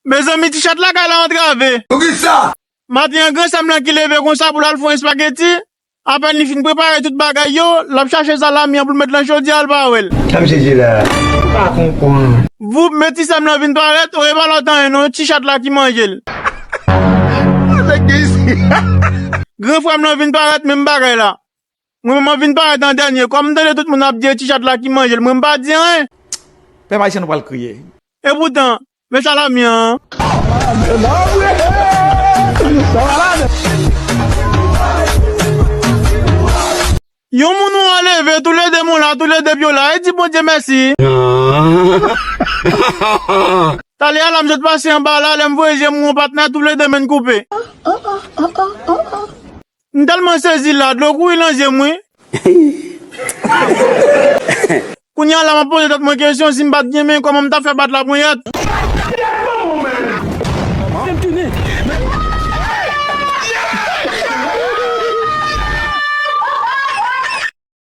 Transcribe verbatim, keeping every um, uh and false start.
Mezanmi, ti chat lakay la antrave. Poukisa? Maten an, gran sè m lan ki leve konsa pou l al fè yon espageti. Apèn li fin prepare tout bagay yo, l ap chache salami an pou l met lan chodyè a, l pa wè l. Sa m sezi la. M pa konprann. Voup, men ti sè m lan vin parèt, o, e pa lòt anyen non, ti chat la ki manje l. Gran frè m lan vin parèt, menm bagay la. Mwen menm, mwen vin parèt an dènye. Kòm m tande tout moun ap di e ti chat la ki manje l, mwen m pa di anyen. Pèp ayisyen, nou pral kriye. Epoutan, men salami an. Yon moun ou an leve, toulede moun la, toulede pye w la, e di Bondye mèsi. Talè a la, m sot pase anba la, lè m voye je m wè yon patnè, toulede men n koupe. M tèlman sezi la, dlo kouri nan je m, wi. Kounye a la, m ap poze tèt mwen kesyon, si m pa t gen men, kòman m t ap fè bat laponyèt?